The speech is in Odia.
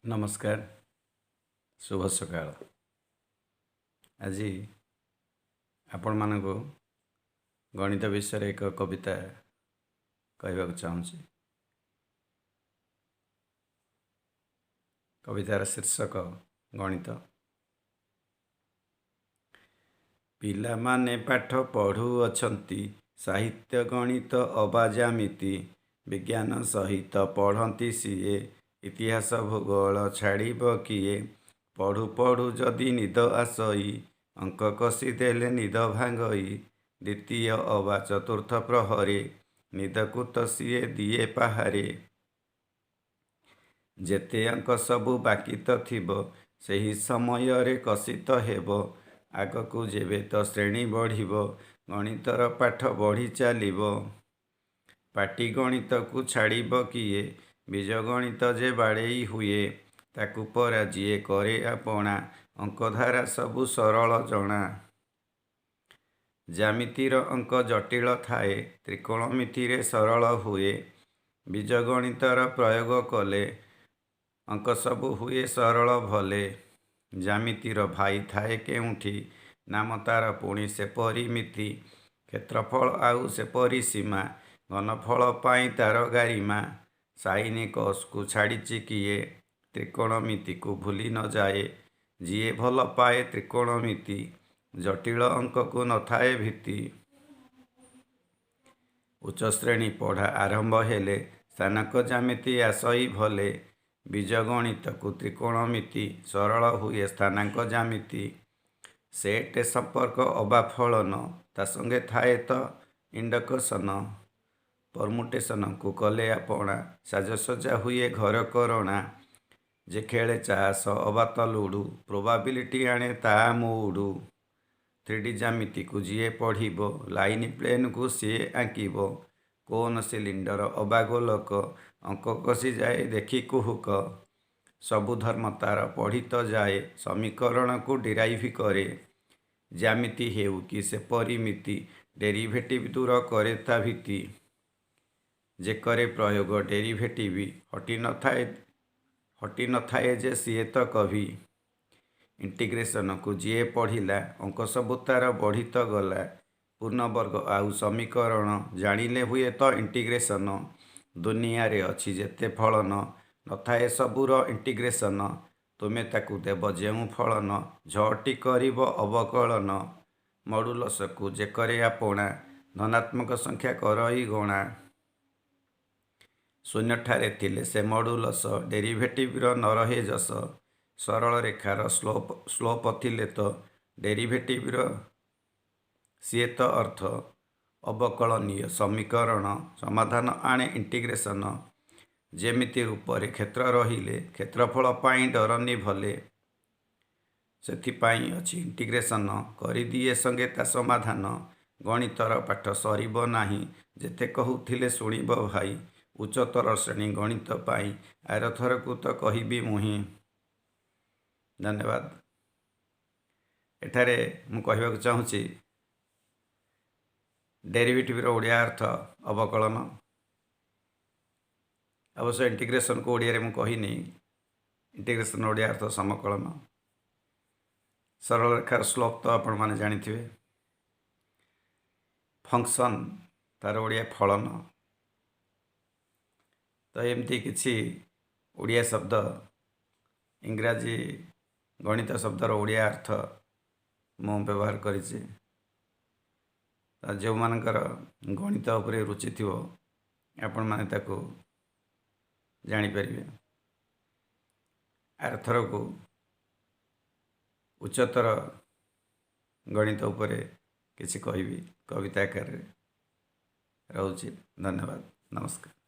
ନମସ୍କାର, ଶୁଭ ସକାଳ। ଆଜି ଆପଣମାନଙ୍କୁ ଗଣିତ ବିଷୟରେ ଏକ କବିତା କହିବାକୁ ଚାହୁଁଛି। କବିତାର ଶୀର୍ଷକ ଗଣିତ। ପିଲାମାନେ ପାଠ ପଢ଼ୁଅଛନ୍ତି ସାହିତ୍ୟ, ଗଣିତ ଅବା ଜ୍ୟାମିତି। ବିଜ୍ଞାନ ସହିତ ପଢ଼ନ୍ତି ସିଏ ଇତିହାସ, ଭୂଗୋଳ ଛାଡ଼ିବ କିଏ? ପଢ଼ୁ ପଢ଼ୁ ଯଦି ନିଦ ଆସଇ, ଅଙ୍କ କଷି ଦେଲେ ନିଦ ଭାଙ୍ଗଇ। ଦ୍ୱିତୀୟ ଅବା ଚତୁର୍ଥ ପ୍ରହରେ ନିଦକୁ ତ ସିଏ ଦିଏ ପାହାରେ। ଯେତେ ଅଙ୍କ ସବୁ ବାକି ତ ଥିବ, ସେହି ସମୟରେ କଷି ତ ହେବ। ଆଗକୁ ଯେବେ ତ ଶ୍ରେଣୀ ବଢ଼ିବ, ଗଣିତର ପାଠ ବଢ଼ି ଚାଲିବ। ପାଟିଗଣିତକୁ ଛାଡ଼ିବ କିଏ? ବୀଜଗଣିତ ଯେ ବାଡ଼େଇ ହୁଏ, ତାକୁ ପରା ଯିଏ କରେ ଆପଣା, ଅଙ୍କଧାରା ସବୁ ସରଳ ଜଣା। ଜ୍ୟାମିତିର ଅଙ୍କ ଜଟିଳ ଥାଏ, ତ୍ରିକୋଣମିତିରେ ସରଳ ହୁଏ। ବୀଜଗଣିତର ପ୍ରୟୋଗ କଲେ ଅଙ୍କ ସବୁ ହୁଏ ସରଳ ଭଲେ। ଜ୍ୟାମିତିର ଭାଇ ଥାଏ କେଉଁଠି, ନାମ ତାର ପୁଣି ସେ ପରିମିତି। କ୍ଷେତ୍ରଫଳ ଆଉ ସେ ପରିସୀମା, ଘନଫଳ ପାଇଁ ତାର ଗାରିମା। ସାଇନି କସ୍କୁ ଛାଡ଼ିଛି କିଏ? ତ୍ରିକୋଣମିତିକୁ ଭୁଲି ନ ଯାଏ। ଯିଏ ଭଲ ପାଏ ତ୍ରିକୋଣମିତି, ଜଟିଳ ଅଙ୍କକୁ ନଥାଏ ଭୀତି। ଉଚ୍ଚ ଶ୍ରେଣୀ ପଢ଼ା ଆରମ୍ଭ ହେଲେ ସ୍ଥାନାଙ୍କ ଜ୍ୟାମିତି ଆସଇ ଭଲେ। ବୀଜଗଣିତକୁ ତ୍ରିକୋଣମିତି ସରଳ ହୁଏ ସ୍ଥାନାଙ୍କ ଜ୍ୟାମିତି। ସେଟ୍, ସମ୍ପର୍କ ଅବା ଫଳନ, ତା ସଙ୍ଗେ ଥାଏ ତ ଇଣ୍ଡକସନ। ପର୍ମୁଟେସନକୁ କଲେ ଆପଣା, ସାଜସଜ୍ଜା ହୁଏ ଘରକରଣା। ଯେ ଖେଳେ ଚାସ ଅବା ତ ଲୁଡ଼ୁ, ପ୍ରୋବାବିଲିଟି ଆଣେ ତା ମୁଡ଼ୁ। ଥ୍ରୀଡି ଜ୍ୟାମିତିକୁ ଯିଏ ପଢ଼ିବ, ଲାଇନ ପ୍ଲେନକୁ ସିଏ ଆଙ୍କିବ। କୋନ, ସିଲିଣ୍ଡର ଅବା ଗୋଲକ, ଅଙ୍କ କଷିଯାଏ ଦେଖି କୁହୁକ। ସବୁ ଧର୍ମ ତାର ପଢ଼ି ତ ଯାଏ, ସମୀକରଣକୁ ଡିରାଇଭ୍ କରେ। ଜ୍ୟାମିତି ହେଉ କି ସେ ପରିମିତି, ଡେରିଭେଟିଭ୍ ଦୂର କରେ ତା ଭୀତି। ଯେ କରେ ପ୍ରୟୋଗ ଡେରିଭେଟିଭ୍, ହଟି ନଥାଏ ଯେ ସିଏ ତ କଭି। ଇଣ୍ଟିଗ୍ରେସନକୁ ଯିଏ ପଢ଼ିଲା, ଅଙ୍କ ସବୁ ତାର ବଢ଼ି ତ ଗଲା। ପୂର୍ଣ୍ଣବର୍ଗ ଆଉ ସମୀକରଣ ଜାଣିଲେ ହୁଏ ତ ଇଣ୍ଟିଗ୍ରେସନ। ଦୁନିଆରେ ଅଛି ଯେତେ ଫଳନ, ନଥାଏ ସବୁର ଇଣ୍ଟିଗ୍ରେସନ। ତୁମେ ତାକୁ ଦେବ ଯେଉଁ ଫଳନ, ଝଅଟି କରିବ ଅବକଳନ। ମଡୁଲସକୁ ଯେ କରେ ଆପଣା, ଧନାତ୍ମକ ସଂଖ୍ୟା କରଇ ଗଣା। ଶୂନ୍ୟଠାରେ ଥିଲେ ସେ ମଡୁଲସ, ଡେରିଭେଟିଭ୍ର ନ ରହେ ଯଶ। ସରଳ ରେଖାର ସ୍ଲୋପ ଥିଲେ ତ ଡେରିଭେଟିଭ୍ର ସିଏ ତ ଅର୍ଥ। ଅବକଳନୀୟ ସମୀକରଣ ସମାଧାନ ଆଣେ ଇଣ୍ଟିଗ୍ରେସନ। ଯେମିତି ରୂପରେ କ୍ଷେତ୍ର ରହିଲେ କ୍ଷେତ୍ରଫଳ ପାଇଁ ଡରନି ଭଲେ। ସେଥିପାଇଁ ଅଛି ଇଣ୍ଟିଗ୍ରେସନ, କରିଦିଏ ସଙ୍ଗେ ତା ସମାଧାନ। ଗଣିତର ପାଠ ସରିବ ନାହିଁ, ଯେତେ କହୁଥିଲେ ଶୁଣିବ ଭାଇ। ଉଚ୍ଚତର ଶ୍ରେଣୀ ଗଣିତ ପାଇଁ ଆରଥରକୁ ତ କହିବି ମୁହିଁ। ଧନ୍ୟବାଦ। ଏଠାରେ ମୁଁ କହିବାକୁ ଚାହୁଁଛି, ଡେରିଭେଟିଭ୍ର ଓଡ଼ିଆ ଅର୍ଥ ଅବକଳନ। ଅବଶ୍ୟ ଇଣ୍ଟିଗ୍ରେସନକୁ ଓଡ଼ିଆରେ ମୁଁ କହିନି। ଇଣ୍ଟିଗ୍ରେସନ ଓଡ଼ିଆ ଅର୍ଥ ସମକଳନ। ସରଳ ରେଖାର ସ୍ଲୋପ୍ ତ ଆପଣମାନେ ଜାଣିଥିବେ। ଫଙ୍କସନ୍, ତାର ଓଡ଼ିଆ ଫଳନ। ତ ଏମିତି କିଛି ଓଡ଼ିଆ ଶବ୍ଦ, ଇଂରାଜୀ ଗଣିତ ଶବ୍ଦର ଓଡ଼ିଆ ଅର୍ଥ ମୁଁ ବ୍ୟବହାର କରିଛି। ଯେଉଁମାନଙ୍କର ଗଣିତ ଉପରେ ରୁଚି ଥିବ, ଆପଣମାନେ ତାକୁ ଜାଣିପାରିବେ। ଆରଥରକୁ ଉଚ୍ଚତର ଗଣିତ ଉପରେ କିଛି କହିବି କବିତା ଆକାରରେ। ରହୁଛି, ଧନ୍ୟବାଦ, ନମସ୍କାର।